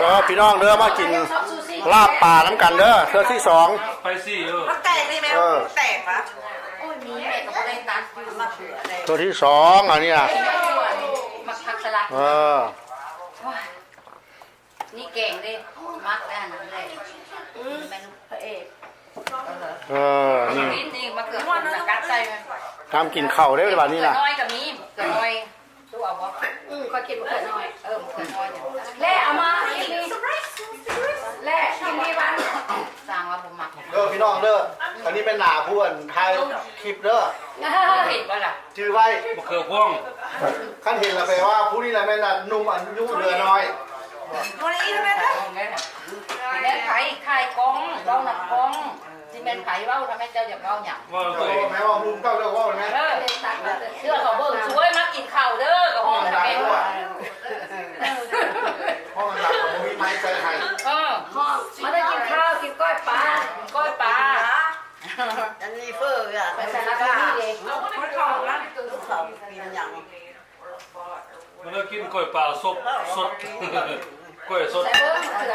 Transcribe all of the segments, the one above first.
ເດີພີ່ນ້ອງເດີ ມາກິນລາບປານຳກັນເດີ ເທື່ອທີສອງ ໄປຊິ ເອີ ມັນແຕກນີ້ແມ່ ເອີ ມັນແຕກຫວາ? ໂອ້ຍ ມີແມ່ກໍບໍ່ໄດ້ຕັດຢູ່ ມາເຜືອໄດ້ ເທື່ອທີສອງ ອັນນີ້ນະ ມັກຜັກສະຫຼັດ ເອີ ໂອ້ຍ ນີ້ແກງເດ້ ມັກແລ້ວນັ້ນແຫຼະ ອືມ ແມ່ນພະເອກ ເອີ ນີ້ ນີ້ມະເຂືອ ນີ້ມະເຂືອ ນຳກິນເຂົ້າເດ້ບາດນີ້ນະ ເຂືອນ້ອຍກໍມີ ເຂືອນ້ອຍ ຕູ້ເອົາບໍ່? ອືມ ຂ້ອຍກິນມະເຂືອນ້ອຍ ເອີ ມະເຂືອນ້ອຍ ແລະເອົາມາອີກນີ້ ແລະກິນດີວັນ ສ້າງວ່າບໍ່ມັກ ເດີພີ່ນ້ອງເດີ ອັນນີ້ແມ່ນໜ້າຜູ້ອັນຖ່າຍຄລິບເດີ ເຫັນບໍ່ລະ? ຈື່ໄວ້ ມະເຂືອພວງ ຄັນເຫັນລະແປວ່າຜູ້ນີ້ລະແມ່ນໜຸ່ມອາຍຸເຫຼືອນ້ອຍ ບໍ່ໄດ້ອີກແມ່ນ ແມ່ນໃຜຖ່າຍກ້ອງ ເວົ້ານຳກ້ອງ ຊິແມ່ນໃຜເວົ້າ ຖ້າແມ່ນເຈົ້າຢາກເວົ້າຫຍັງ ເວົ້າໂຕເອງ ແມ່ນວ່າໝູ່ເຈົ້າເຈົ້າເວົ້າແມ່ນ ເອີ ເຊື່ອເຂົາເບິ່ງຊ່ວຍມາກິນເຂົ້າເດີ ກໍຮ້ອງນຳແມ່ ເອີ ຮ້ອງດັງໆ ບໍ່ມີໄມໃສ່ໃຫ້ ເອີ ມາເດີກິນເຂົ້າ ກິນກ້ອຍປາ ກ້ອຍປາ ອັນນີ້ເຝີອະ ໄປໃສ່ລາວນີ້ເດ້ ເອົາເຂົ້າມາ ເຂົ້າກິນຫຍັງ? ມາເດີກິນກ້ອຍປາສົດ ສົດ ກ້ອຍສົດ ໃສ່ເບິ່ງເທື່ອ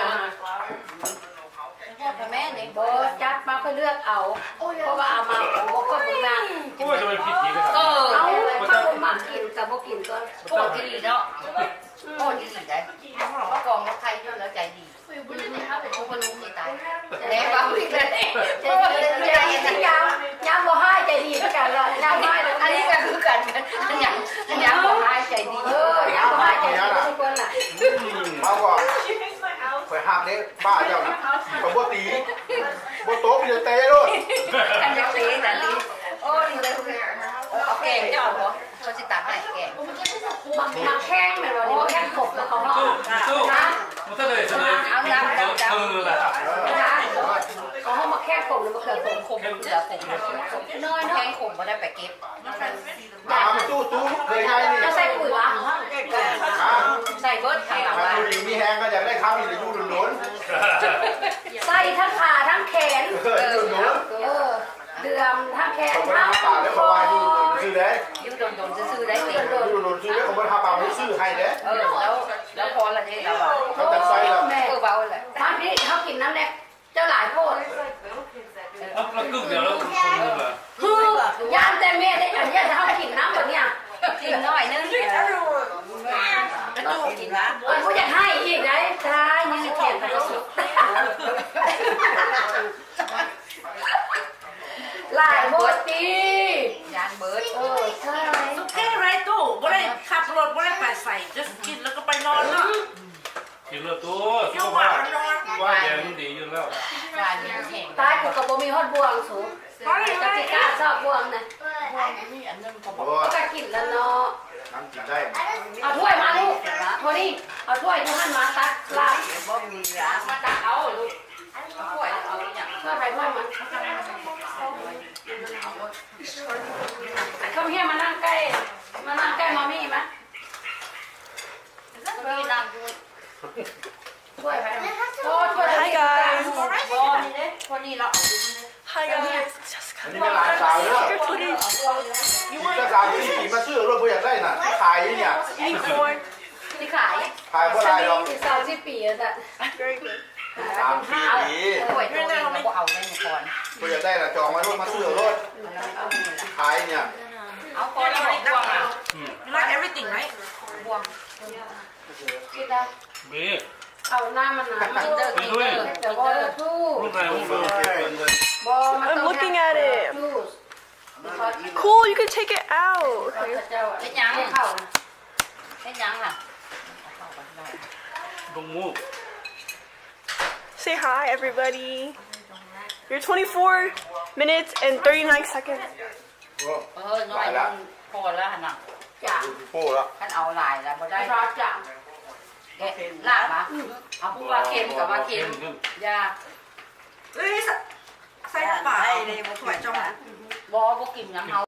ແມ່ນີ້ບໍ່ຈັບມາ ຂ້ອຍເລືອກເອົາ ເພາະວ່າເອົາມາ ໂອ້ ຂ້ອຍເບິ່ງນະ ໂອ້ຍ ຈະໄປຜິດອີກ ເອີ ເອົາ ຂ້ອຍບໍ່ມັກກິນກໍບໍ່ກິນ ກໍໂພດອີ່ຫຼີເນາະ ໂພດອີ່ຫຼີໄດ໋ ເອົາກອງມາໃສ່ຢູ່ແລ້ວໃຈດີ. ແລ້ວວ່າ ຍາມ ຍາມບໍ່ຮ້າຍໃຈດີຄືກັນເນາະ ຍາມຮ້າຍ ອັນນີ້ກໍຄືກັນ ຍາມ ຍາມບໍ່ຮ້າຍໃຈດີ ເອີ ຍາມບໍ່ຮ້າຍໃຈດີທຸກຄົນລະ ເຮົາກໍ ຂ້ອຍຮັກເດ້ປ້າເຈົ້ານະ ຂ້ອຍບໍ່ຕີ ບໍ່ຕົບ ມີແຕ່ເຕະໂລດ ຄັນຢາກເຕະນະ ໂອ້ຍ ເອີ ເອົາແກງເຈົ້າເອົາບໍ່? ເຂົາຊິຕັກໃຫ້ແກງ ໝາກ ໝາກແຂ້ງແມ່ນບໍ່? ນີ້ໝາກແຂ້ງຂົມນະ ເຂົາເວົ້າ ຕູ້ ຕູ້ ມັນຈະໄດ້ສະເໜີ ເອົາ ເອົາ ເອົາ ເອີ ລະ ເຂົາເວົ້າໝາກແຂ້ງຂົມ ຫຼື ມະເຂືອຂົມ ຂົມ ມະເຂືອຂົມ ນ້ອຍເນາະ ແຂ້ງຂົມບໍ່ໄດ້ໄປເກັບ ຕາມຕູ້ ຕູ້ ລູກເຂີຍໃຫຍ່ນີ້ ເຈົ້າໃສ່ປຸ໋ຍຫວາ? ຮະ? ໃສ່ເບິດ ໃສ່ເບິດ ຖ້າຢູ່ດີມີແຮງກໍຢາກໄດ້ຄຳນີ້ຢູ່ດົນໆ ໃສ່ທັງຂາທັງແຂນ ເອີ ຢູ່ດົນໆ ເອີ ເດືອມທາງແຄນເຮົາ ເຂົາບໍ່ໄດ້ຫາປາເດ້ ເຂົາວ່າຢູ່ດົນຊື່ເດ້ ຢູ່ດົນໆຊື່ໆໄດ້ຕິ ຢູ່ດົນຊື່ເດ້ ເຂົາບໍ່ໄດ້ຫາປາ ບໍ່ໄດ້ຊື້ໃຫ້ເດ້ ເອີ ແລ້ວ ແລ້ວພໍລະເດ້ ລາວວ່າ ເຂົາຈັກໃສ່ລະ ເອີ ເວົ້າແຫຼະ ມາພີ້ ເຮົາກິນນຳແດ່ ເຈົ້າຫຼາຍໂພດ ເອີ ລະກຶ້ງດຽວລະຄົນໜຶ່ງລະ ຄື ຢ້ານແຕ່ແມ່ໄດ້ ອັນຢ້ານເຮົາກິນນຳບັດນີ້ ກິນໜ້ອຍໜຶ່ງ ເອີ ບໍ່ຢາກໃຫ້ອີກໄດ໋ ຕາຍ ຍືດແຂນໄປສຸດ ຫຼາຍໂພດຕິ ຢ້ານເບິດ ເອີ ໃຊ່ It's okay right ຕູ້ ບໍ່ໄດ້ຂັບລົດ ບໍ່ໄດ້ໄປໃສ just ກິນແລ້ວກໍໄປນອນເນາະ ກິນແລ້ວຕູ້ ສຸຂະພາບ ວ່າແດງມັນດີຢູ່ແລ້ວ ຕາຍ ກູກໍບໍ່ມີຮອດບ່ວງສູ ຈັກຊິກ້າຊອກບ່ວງນະ ບ່ວງມີອັນໜຶ່ງກໍບໍ່ ກໍກິນແລ້ວເນາະ ນ້ຳກິນໄດ້ ເອົາຖ້ວຍມາລູກ ໂທນີ້ ເອົາຖ້ວຍຢູ່ຫັ້ນມາຕັກລາບ ບໍ່ມີລະ ມາຕັກເອົາລູກ ເອົາຖ້ວຍ ເອົາອີ່ຫຍັງ ຖ້ວຍໃຜຖ້ວຍມັນ Come here ມານັ່ງໃກ້ ມານັ່ງໃກ້ມາມີມາ ມາມີນັ່ງຢູ່ Hi guys. Hi guys. Just ອັນນີ້ແມ່ນຫຼານສາວເດີ You're pretty. ອີກຈັກສາມສີ່ປີມາຊື້ເອົາໂລດ ບໍ່ຢາກໄດ້ນະ ຂາຍນີ້ Eating corn. ຊິຂາຍ ຂາຍບໍ່ຫຼາຍດອກ ອີກສາມສີ່ປີວ່າຊັ້ນ Very good. ສາມສີ່ປີ ໂອ້ຍ ໂຕເອງກໍບໍ່ເອົາໄດ້ນີ້ກ່ອນ ບໍ່ຢາກໄດ້ລະ ຈອງໄວ້ໂລດ ມາຊື້ເອົາໂລດ ຊິຂາຍນີ້ ເອົາກ່ອນລະ ບໍ່ຫວງ You like everything, right? ບໍ່ຫວງ Babe. ເອົານ້ຳມັນນະ ກິນເດີ ກິນເດີ Look at it. ບໍ່ I'm looking at it. Cool, you can take it out. ເຮັດຫຍັງ ເຮັດຫຍັງລະ Don't move. Say hi, everybody. You're twenty-four minutes and thirty-nine seconds. ເອີ ໜ້ອຍໜຶ່ງພໍລະຫັ້ນນະ ຈ້າ ໂປ້ລະ ຄັນເອົາຫຼາຍລະບໍ່ໄດ້ ລາບມາ ເອົາຜູ້ວ່າເຄັມກໍວ່າເຄັມ ຢ່າ ເອີຍ ໃສ່ ໃສ່ນ້ຳປາ ໃສ່ເດ້ ບໍ່ຖ້ວຍເຈົ້າ ບໍ່ ບໍ່ກິນນຳເຮົາ